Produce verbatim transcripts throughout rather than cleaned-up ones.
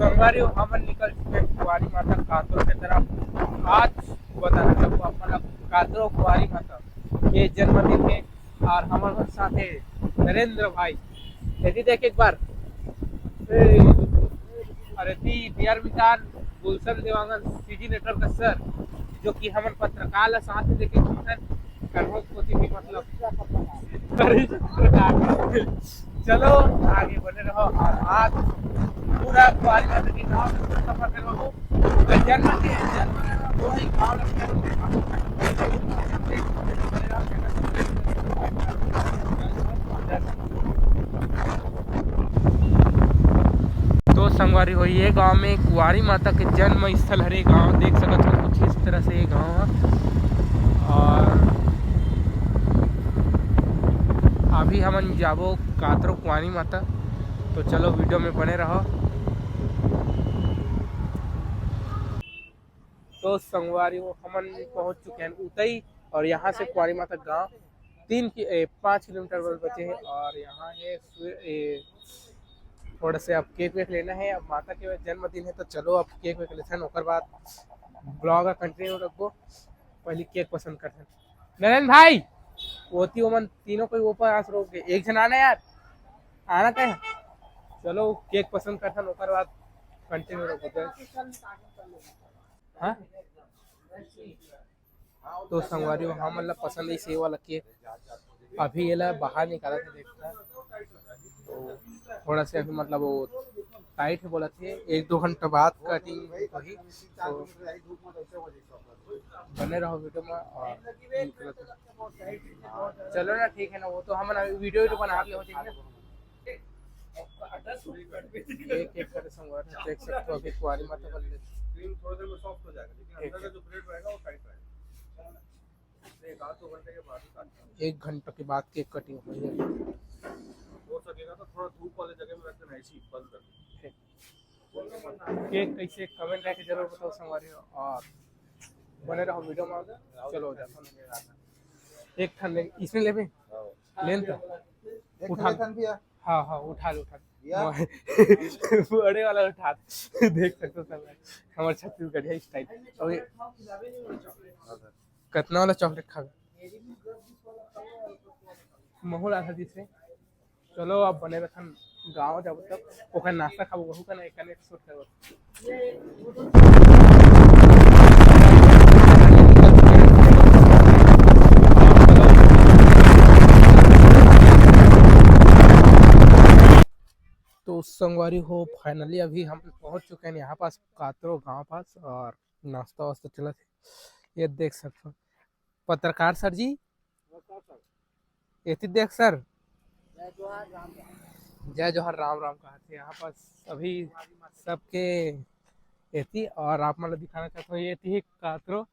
संगवारी हो, हमन निकल चुके हैं कुंवारी माता कातरो के तरफ। आज बता रहा हूँ आप मन ला, कातरो कुंवारी माता के जन्मदिन है और हमन साथ है नरेंद्र भाई। यदि देख एक बार, ए, अरे दी, बी आर मितान, गुलशन देवांगन, सी जी नेटवर्क का सर, जो कि हमन पत्रकार ला साथ में लेके घूमथन, कन्हो कोती भी मतलब। चलो, आगे बने रहो। और आज पूरा कुंवारी माता के गाँव में सफर करवाओ। तो जन्म के, जन्म के वही गाँव लग गया। तो संगवारी हो, ये गांव में कुंवारी माता के जन्म स्थल हरे। गांव देख सकत हो कुछ इस तरह से ये गांव है। और अभी हमन जाबो कातरो कुंवारी माता, तो चलो वीडियो में बने रहो। तो संगवारी हो, हमन पहुंच चुके हैं उतई और यहाँ से कुंवारी माता गांव तीन की ए, पाँच किलोमीटर बस बचे हैं। और यहाँ है सु- ए, थोड़ा से अब केक वेक लेना है। अब माता के जन्मदिन है, तो चलो अब केक वेक लेथन, ओकर बाद ब्लॉग का कंटिन्यू रखबो। पहले केक पसंद करथन। नरेंद्र भाई, ओती ओमन तीनों कोई ऊपर आस रोक के एक झन आना यार, आना कहे। चलो केक पसंद करथन, ओकर बाद कंटिन्यू रखबो। हाँ, तो संगवारी हो, हमन ला पसंद है सेव वाला केक। अभी एला बाहर निकालत हे, देखता। तो थोड़ा से अभी मतलब वो टाइट है बोलत हे, एक दो घंटा बाद कटिंग होही। तो बने रहो वीडियो में। और चलो ना, ठीक है ना, वो तो हमन अभी वीडियो, वीडियो बना के हो जाएंगे। एक एक करके संगवारी देख सकते हो, अभी कुंवारी माता बन लेते। क्रीम थोड़ी देर में सॉफ्ट हो जाएगा, लेकिन अंदर का जो ब्रेड रहेगा वो टाइट रहेगा। एक आध दो घंटे के बाद ही काटना है। एक घंटा के बाद केक कटिंग हो जाएगी। हो सकेगा तो थोड़ा धूप वाले जगह में रख देना, ऐसे ही बंद कर देना। केक कैसे, कमेंट करके जरूर बताओ संगवारी हो, और बने रहो वीडियो में। चलो जाता हूँ। एक ठन ले, इसमें लेबे? लेन तो एक उठा। ठन भी है। हाँ, हाँ, उठा ले, उठा ले। या। बड़े वाला उठा ले। देख सकते हो सब, हमारे छत्तीसगढ़िया स्टाइल। अभी कतना वाला चॉकलेट खाबे? महू ला था जिससे। चलो, अब बने रखन, गाँव जाबो तब ओकर नाश्ता खाबो, वहू का ना एक कने शूट करबो। तो संगवारी हो, फाइनली अभी हम पहुंच चुके हैं यहाँ पास, कातरो गांव पास, और नाश्ता वास्ता चलत हे। ये देख सकते हो पत्रकार सर जी, एती देख सर। जय जोहार, राम राम। जय जोहार, राम राम कहत हे। यहाँ पास अभी सबके एती, और आप मन ला दिखाना चाहता हूँ, ये एती हे कातरो,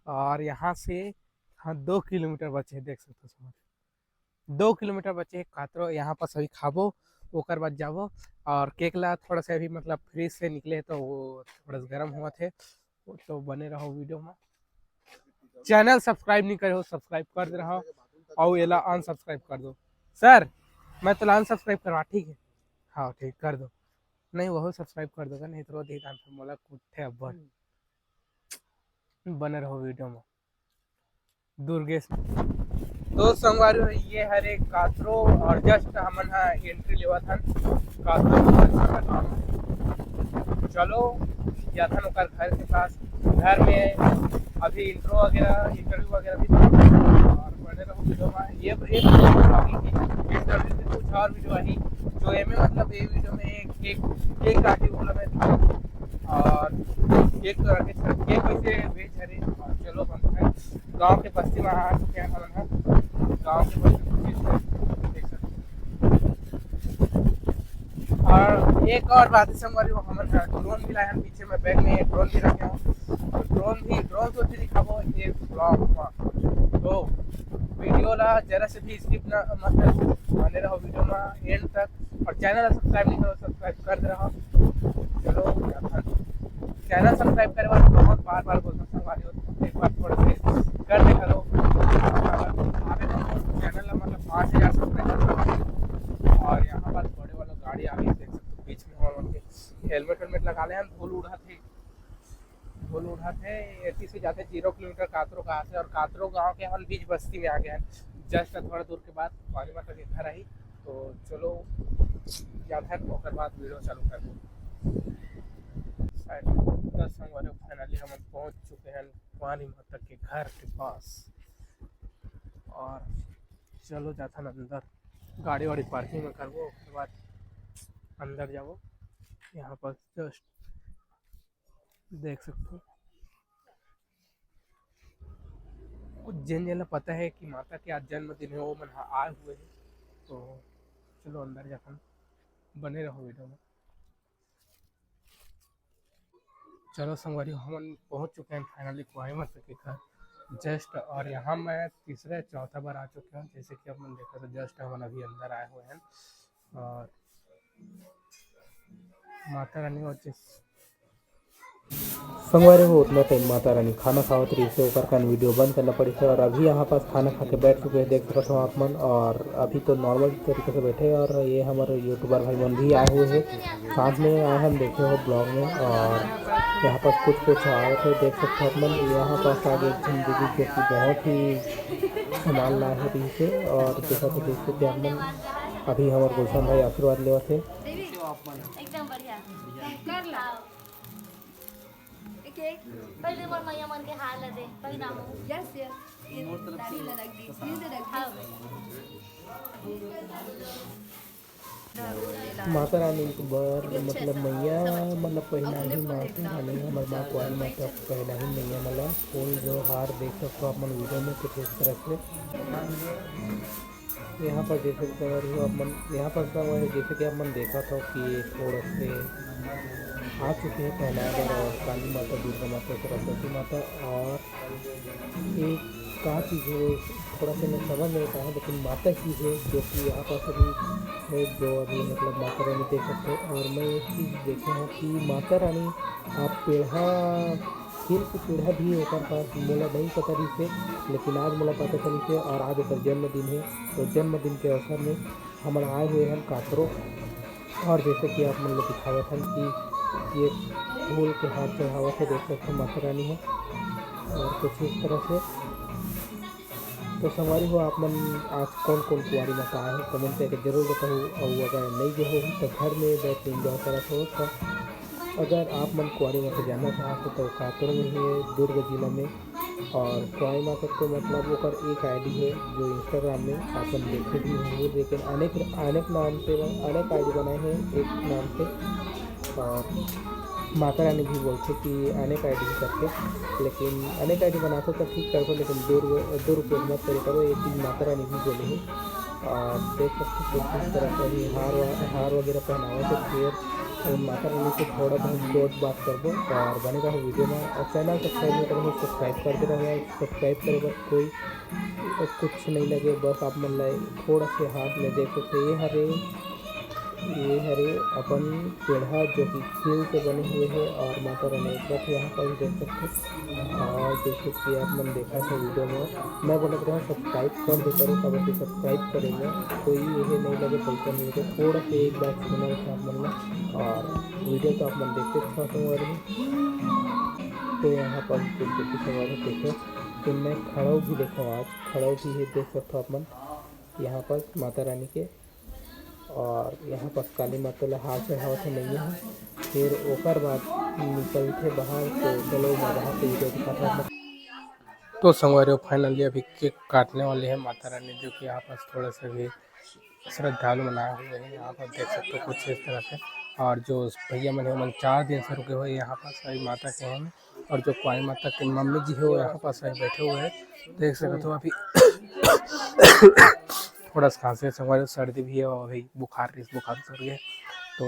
और यहाँ से, हाँ, दो किलोमीटर बचे हे, देख सकते हो संगवारी। दो किलोमीटर बचे हे कातरो, यहाँ पास अभी खाबो, ओकर बाद जाबो। और केक ला थोड़ा सा अभी मतलब फ्रिज से निकले हे, तो वो थोड़ा सा गर्म होवत हे। तो बने रहो वीडियो में। चैनल सब्सक्राइब नहीं करे हो, सब्सक्राइब कर दे रहो, और एला अनसब्सक्राइब कर दो। सर, मैं तो अनसब्सक्राइब करवा, ठीक है? हाँ, ठीक, कर दो। नहीं, वहू सब्सक्राइब कर दो, नहीं तो रोज ही काम पे मोला कुट्ठे अब्बड़। बने रहो वीडियो में। दुर्गेश। तो संगवारी हो, ये हरे कातरो, और जस्ट हमन हा एंट्री लेवत हन कातरो। चलो जाथन ओकर घर के पास। घर में अभी इंट्रो वगैरह, इंटरव्यू वगैरह भी, और बने रहो वीडियो में। ये एक इंटरव्यू से कुछ और वीडियो आई, जो एमे मतलब ये वीडियो में एक, एक, एक काटी बोला मैं था, और एक तो राकेश सर, ये कैसे वेज हरे, चलो बनता है। गांव के बस्ती में आ चुके हैं हमन ह। गांव के बस्ती में देख सकते हो। और एक और बात है संगवारी, वो हमन ह ड्रोन भी लाए हैं पीछे, मैं बैग में ड्रोन भी रखे हूँ। तो ड्रोन भी, ड्रोन तो भी दिखाबो ये ब्लॉग में। तो वीडियो ला जरा से भी स्किप ना, मतलब बने रहो वीडियो में एंड तक। और चैनल सब्सक्राइब नहीं करो, सब्सक्राइब कर दे रहो। चलो, चैनल सब्सक्राइब करे बर बहुत बार बार बोलता हूँ संगवारी हो, एक बार थोड़ा से कर दे करो। आवे तो चैनल ला मतलब पाँच हज़ार सब्सक्राइबर, और यहाँ पर बड़े वाला गाड़ी आगे देख सकते हो, बीच में हमारे वाला हेलमेट वेलमेट लगा ले हन, धूल उड़त हे, धूल उड़त हे। एती से जाते जीरो किलोमीटर कातरो कहाँ से, और कातरो गांव के हमन बीच बस्ती में आ गए हैं। जस्ट थोड़ा दूर के बाद कुंवारी माता के घर आई, तो चलो जाथन, ओकर बाद वीडियो चालू करबो। तो संगवारी, फाइनली हमन पहुंच चुके हैं कुंवारी माता के घर के पास, और चलो जाथन अंदर, गाड़ी वाड़ी पार्किंग में करबो, ओकर बाद अंदर जाबो। यहाँ पर जस्ट देख सकते हो, कुछ जेन जेन ला पता है कि माता के आज जन्मदिन है, वो मन ह आए हुए हैं। तो चलो अंदर जाथन, बने रहो वीडियो में। चलो संगवारी, हमन पहुंच चुके हैं फाइनली कुंवारी माता के घर जस्ट, और यहाँ मैं तीसरे चौथा बार आ चुके हैं। जैसे कि अपन देखा तो जस्ट हमन अभी अंदर आए हुए हैं, और माता रानी और जिस संगवारी हो, उतना टाइम माता रानी खाना खावत रही से ओकर कान वीडियो बंद करना पड़ी से। और अभी यहाँ पास खाना खा के बैठ चुके हैं, देख सकत हो आप मन। और अभी तो नॉर्मल तरीके से बैठे हैं, और ये हमारे यूट्यूबर भाई मन भी आए हुए हैं, साथ में आए हम देखे हो ब्लॉग में। और यहाँ पास कुछ कुछ आए थे, देख सकते हो आप मन। यहाँ पास आगे एक झन दीदी जो कि बहुत ही सामान लाए है पीछे, और जैसा कि देख सकते हैं आप मन, अभी हमारे गुलशन भाई आशीर्वाद लेवत है। एकदम बढ़िया। कर ला। एक एक। पहले मोर मैया मन के हार ला दे, पहिना हो। Yes, yes. ये दाढ़ी ला रख दी, फिर से रख दी। हाँ। माता रानी के बर, मतलब, मैया, मतलब, पहिना ही माता रानी, हमर माँ कुंवारी माता पहिना ही मैया मला फूल जो हार देख सकते हो आप मन वीडियो में कुछ इस तरह से। यहाँ पर जैसे कि संगवारी हो आप मन, यहाँ पर संगवारी जैसे कि आप मन देखा था कि थोड़ा से आ चुके हैं पहनाए बर, और काली माता, दुर्गा माता, सरस्वती माता, और एक का चीज़ है, थोड़ा सा मैं समझ नहीं पाया, लेकिन माता ही है जो कि यहाँ पर सभी है, जो अभी, मतलब, माता रानी देख सकते हो। और मैं एक चीज़ देखे हूँ कि माता रानी आप पेढ़ा, खील के पेढ़ा भी ओकर पास मोला नहीं पता रही से, लेकिन आज मोला पता चली से, और आज ओकर जन्मदिन है, तो जन्मदिन के अवसर में हमन आए हुए हैं काकरो। और जैसे कि आप मन ला दिखावत हन कि ये फूल के हार चढ़ावत है, देख सकते हैं माता रानी है, और कुछ इस तरह से। तो संगवारी हो, आप मन आज कौन कौन कुंवारी माता आए हो, कमेंट करके जरूर बताओ। और अगर नहीं गए हो तो घर में बैठ के एंजॉय करत हो। तो अगर आप मन कुंवारी माता जाना चाहते हो तो काकरो में ही है, दुर्ग जिला में। और कुंवारी माता तो, मतलब, ओकर एक आईडी है जो इंस्टाग्राम में आप मन देखे भी होंगे, लेकिन अनेक, अनेक नाम से, अनेक आईडी बनाए हैं एक नाम से। और माता रानी भी बोलते कि अनेक आईडी करके, लेकिन अनेक आईडी बनाते तो ठीक करते, लेकिन दुरुपयोग मत करे करो, ये चीज़ माता रानी भी बोली है। और देख सकते हो किस तरह का भी हार वा-, हार वगैरह पहनावा, तो फिर माता रानी से थोड़ा बहुत जोर बात करबो। और बने रहो वीडियो में, और चैनल सब्सक्राइब नहीं करे हो, सब्सक्राइब कर दे रहो। सब्सक्राइब करे बर कोई कुछ नहीं लगे, बस आप मन ला थोड़ा से हाथ में देख सकते, ये हरे, ये हरे अपन पेढ़ा जो कि खील से बने हुए हैं, और माता रानी एक बार यहाँ पर देख सकते हैं। और जैसे कि आप मन देखा था वीडियो में, मैं बोलत रहा सब्सक्राइब कर दे करो, काबर कि सब्सक्राइब करे में कोई ये नहीं लगे, पैसा नहीं लगे। थोड़ा से एक बार सुना था आप मन में, और वीडियो तो आप मन देखते था संगवारी हो। तो यहाँ पर कुछ कुछ संगवारी हो, देखो कि मैं खड़ाऊ भी देखो, आज खड़ाऊ भी है, देख सकते हो आप मन। यहाँ पर माता रानी के, और यहाँ पर काली माता ला हार चढ़ावत है नैया है, फिर ओकर बाद निकलते बाहर। तो चलो मैं बाहर से वीडियो दिखाता हूँ। तो संगवारी हो, फाइनली अभी केक काटने वाले हैं माता रानी, जो कि यहाँ पास थोड़ा सा भी श्रद्धालु मन आए हुए हैं। यहाँ पर देख सकते हो कुछ इस तरह से, और जो भैया मन है, मन चार दिन से रुके हुए हैं यहाँ पर सभी माता के यहाँ में। और जो कुंवारी माता के मम्मी जी है, वो यहाँ पास अभी बैठे हुए हैं, देख सकते हो। अभी थोड़ा सा खांसी, संगवारी, सर्दी भी है, और अभी बुखार, इस बुखार से हो रही है। तो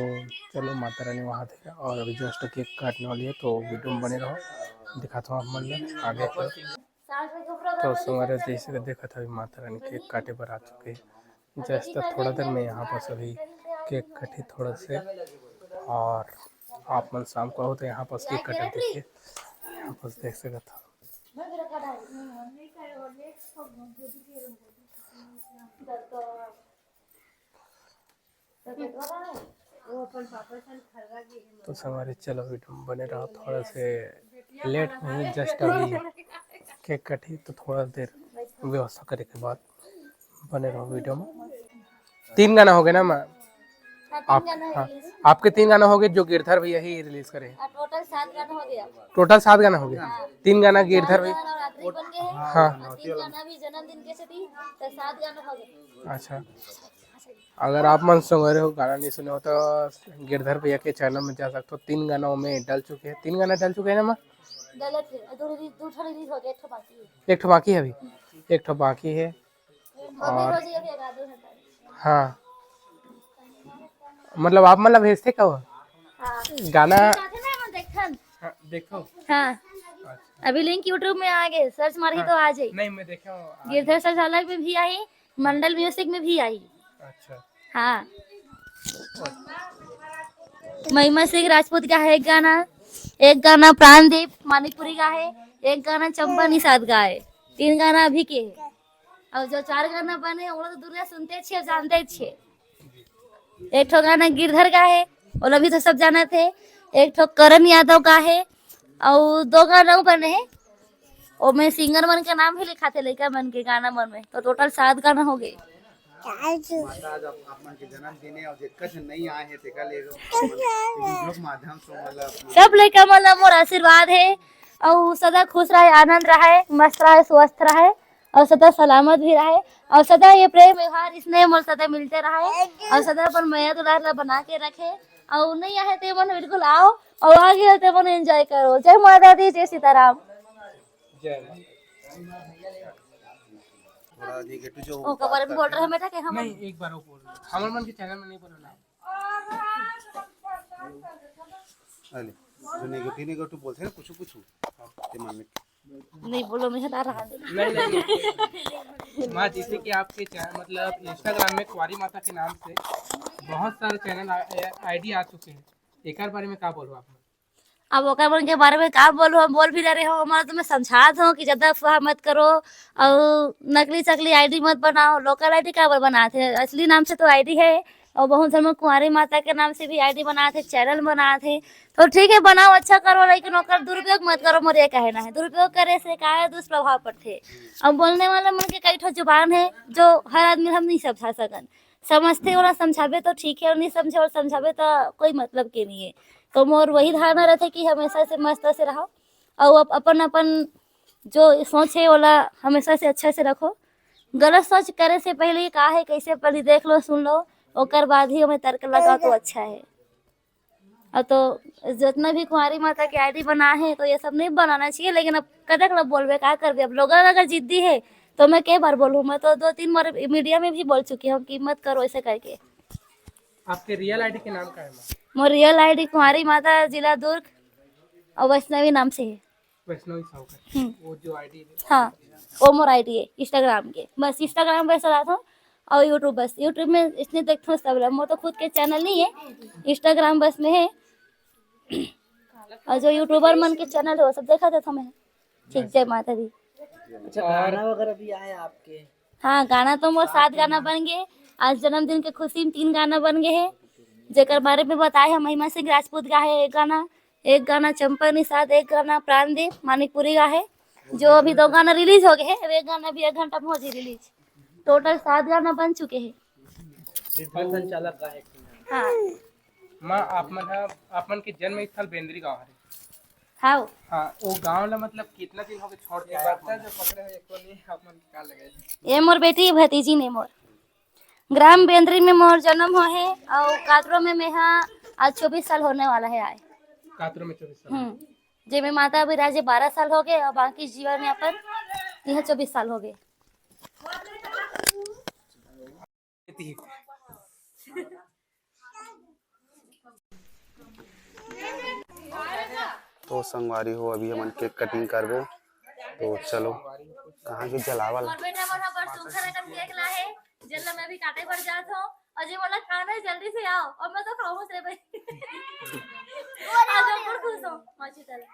चलो, माता रानी वहाँ थे, और अभी जस्ट केक काटने वाली है, तो वीडियो में बने रहो, दिखाता हूँ आप मन ला आगे। तो संगवारी, जैसे कि देखा था, अभी माता रानी केक काटे बर आ चुके हैं। जस्ट थोड़ा देर में यहाँ पास अभी केक कटे थोड़ा से, और आप मन शाम को आओ तो यहाँ पास केक कटे, देखिए, यहाँ पास देख सकत हो। तो संगवारी, चलो वीडियो में बने रहो। थोड़ा से लेट नहीं, जस्ट अभी केक कटी, तो थोड़ा देर व्यवस्था करे के बाद बने रहो वीडियो में। तीन गाना हो गए ना माँ? हाँ, तीन आप गाना है हाँ, release। आपके तीन गाना हो गए, जो गिरधर भैया ही रिलीज करे। हाँ, टोटल सात गाना हो गया। टोटल सात गाना हो गया। हाँ। तीन गाना गिरधर भैया। रात्रि बन गए हैं। हाँ। और तीन गाना भी जन्मदिन के से थी, तो सात गाना हो गए। अच्छा, अगर आप मन संगवारी हो गाना नहीं सुने हो तो गिरधर भैया के चैनल में जा सकते हो। तीन गाना में डल चुके हैं। तीन गाना डल चुके हैं ना माँ? गलत है, दो रिलीज, दो ठो रिलीज हो गए, एक ठो बाकी है। एक ठो बाकी है अभी, एक ठो बाकी है। और हाँ, मतलब आप मतलब भेजते का हो? हाँ। गाना देखन। हाँ, देखो। हाँ। अभी लिंक यूट्यूब में आ गए, सर्च मारही तो आ जाए। नहीं, मैं देखा हूँ। गिरधर सर अलग में भी आई, मंडल म्यूजिक में भी आई। अच्छा। हाँ। महिमा सिंह राजपूत का है एक गाना, एक गाना प्राणदीप मानिकपुरी का है, एक गाना चंपा निषाद का है। तीन गाना अभी के है। और जो चार गाना बने, वो तो दुनिया सुनते छे, जानते छे। एक ठो गाना गिरधर का है, वो भी तो सब जानत हे। एक ठो करण यादव का है, और दो गाना बने हैं। ओमे सिंगर मन के नाम भी लिखा थे, लइका मन के गाना मन में, तो टोटल सात गाना हो गए। माता, आज आप, आप मन के जन्मदिन है और जेकर झन नहीं आए हैं, तेकर ले वीडियो के माध्यम से मतलब सब लइका मन ला मोर आशीर्वाद है, और सदा खुश रहे, आनंद रहे, मस्त रहे, स्वस्थ रहे। और सदा सलामत भी रहे, और सदा ये प्रेम व्यवहार, स्नेह मोल सदा मिलते रहे, और सदा अपन मया दुलार ला बना के रखे। और नहीं आए ते मन बिल्कुल आओ, और आ गए ते मन एंजॉय करो। जय माता दी, जय सीताराम। जय माता। थोड़ा निगेटिव जो ओकर बारे में बोल रहे हैं बेटा कि हम नहीं, एक बार वो बोल रहे हैं। हमर मन के चैनल में नहीं बोलना है। अरे, जो निगेटिव, निगेटिव बोलते हैं ना, कुछ, कुछ, ते मन में नहीं बोलो, मैं हटा रहा हूँ। नहीं, नहीं, नहीं। माँ, जैसे कि आपके चैनल, मतलब, इंस्टाग्राम में कुंवारी माता के नाम से बहुत सारे चैनल आ-, आईडी आ चुके हैं, एकर बारे में का बोलो आप? अब ओकर मन के बारे में का बोलूँ, हम बोल भी ले रहे हो, हमारा तो मैं समझात हूँ कि ज्यादा अफवाह मत करो और नकली चकली आईडी मत बनाओ। लोकल आईडी का बर बनात हे, असली नाम से तो आईडी है। और बहुत झन कुंवारी माता के नाम से भी आईडी बनात हे, चैनल बनात हे। तो ठीक है, बनाओ, अच्छा करो, लेकिन ओकर दुरुपयोग मत करो। मोर ये कहना है, दुरुपयोग करे से का है, दुष्प्रभाव पड़थे। अब बोलने वाला मन के कई ठो जुबान है, जो हर आदमी हम नहीं समझा सकन। समझथे ओला समझाबे तो ठीक है, और नहीं समझे और समझाबे तो कोई मतलब के नहीं है। तो मोर वही धारणा रहथे कि हमेशा से मस्त से रहो, और अप-, अपन अपन जो सोच है ओला हमेशा से अच्छा से रखो। गलत सोच करे से पहले का है, कैसे पहले देख लो, सुन लो, ओकर बाद ही हमें तर्क लगाओ तो अच्छा है। और तो जितना भी कुंवारी माता के आईडी बना है, तो ये सब नहीं बनाना चाहिए, लेकिन अब कतक लोग बोलबे, का करबे? अब लोग अगर जिद्दी है, तो मैं कई बार बोलूँ, मैं तो दो तीन बार मीडिया में भी बोल चुकी हूँ कि मत करो ऐसे करके। आपके रियल आईडी के नाम का है, माँ? मोर रियल आईडी कुंवारी माता, जिला दुर्ग, और वैष्णवी नाम से है। वैष्णवी साहू का? हम्म। वो जो आईडी है? हाँ, वो मोर आईडी है इंस्टाग्राम के, बस इंस्टाग्राम पे चलाता हूँ। और यूट्यूब बस, यूट्यूब में इसने देखते हो सब लोग। मोर तो खुद के चैनल नहीं है, इंस्टाग्राम बस में है। और जो यूट्यूबर मन के चैनल है, वो सब देखा था मैं। ठीक, जय माता दी। अच्छा, गाना वगैरह भी आए आपके? हाँ, गाना तो मोर सात गाना बन गए। आज जन्मदिन के खुशी में तीन गाना बन गए हैं, जेकर बारे में बताए हैं। महिमा सिंह राजपूत का है एक गाना, एक गाना चंपा निषाद, एक गाना प्राणदीप मानिकपुरी का है। जो अभी दो गाना रिलीज हो गए हैं, अब एक गाना भी एक घंटा में हो जाए रिलीज। टोटल सात गाना बन चुके हैं। वीरभद्र संचालक का है। हाँ। माँ, आप मन ह, आप मन के जन्म स्थल बेंदरी गांव हरे। हाँ। हाँ, वो गांव ला मतलब कितना दिन हो गए छोड़ के आए आप मन? जो पकड़े हो, एको नहीं, आप मन का लगे? ये मोर बेटी भतीजी ने मोर। ग्राम बेंदरी में मोर जन्म हो है, और कातरो में मैं हाँ आज चौबीस साल होने वाला है आए। कातरो में चौबीस साल। हम्म। जे में माता अभी राजे बारह साल हो गए, और बाकी जीवन यापन यह चौबीस साल हो गए। तो संगवारी हो, अभी हमन केक कटिंग करबो। तो चलो, कहाँ के जलावल? मोर बेटा मन ह बड़ सुंदर अकन केक ला हे, जेला मैं भी काटे बर जात हूँ। और जी बोला, "खाना है, जल्दी से आओ।" और मैं तो खाऊं रे भाई। आज हम बड़ खुश हो। माची चल।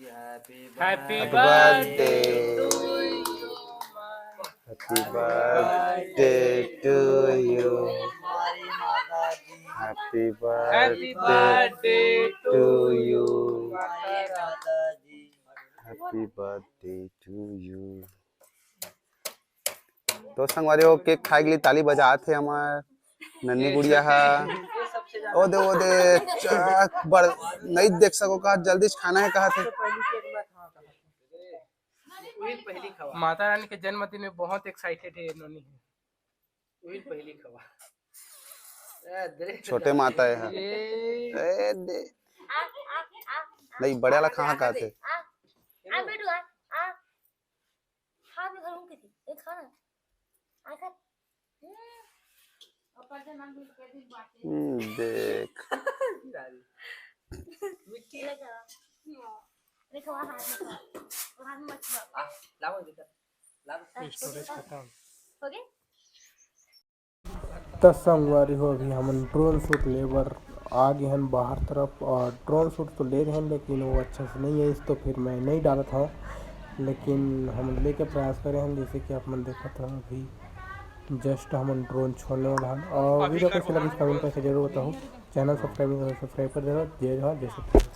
Happy birthday to you. Happy birthday to you. Happy birthday to you. Happy birthday to you. तो संगवारी हो, केक खाए के लिए ताली बजात हे हमर नन्नी गुड़िया हा। ओ दे, ओ दे, च-, बड़, नहीं देख सको का, जल्दी से खाना है कहा थे। माता रानी के जन्मदिन में बहुत एक्साइटेड है नोनी। छोटे माता है हा। ए दे। नहीं, बड़े वाला कहाँ कहा थे? आ बेटू आ। आ। हाथ में धरूं के थी। ए खा ना। आ खा। हम्म, देख। मिट्टी लगा। देखो हाथ में। हाथ में मत छुआ। लाओ इधर। लाओ। स्टोरेज खत्म। हो गए? त संगवारी हो, अभी हमन ड्रोन शूट ले बर आ गे हन बाहर तरफ। और ड्रोन शूट तो ले रहे हैं, लेकिन वो अच्छा से नहीं है, इस तो फिर मैं नहीं डालत हूँ। लेकिन हम लेके प्रयास करे हैं, जैसे कि आप मन देखत हो, अभी जस्ट हमन ड्रोन छोड़ने वाला हन। और वीडियो कैसे लगी, कमेंट करके जरूर बताओ। चैनल सब्सक्राइब नहीं करो, सब्सक्राइब कर देना। जय जोहार, जय छत्तीसगढ़।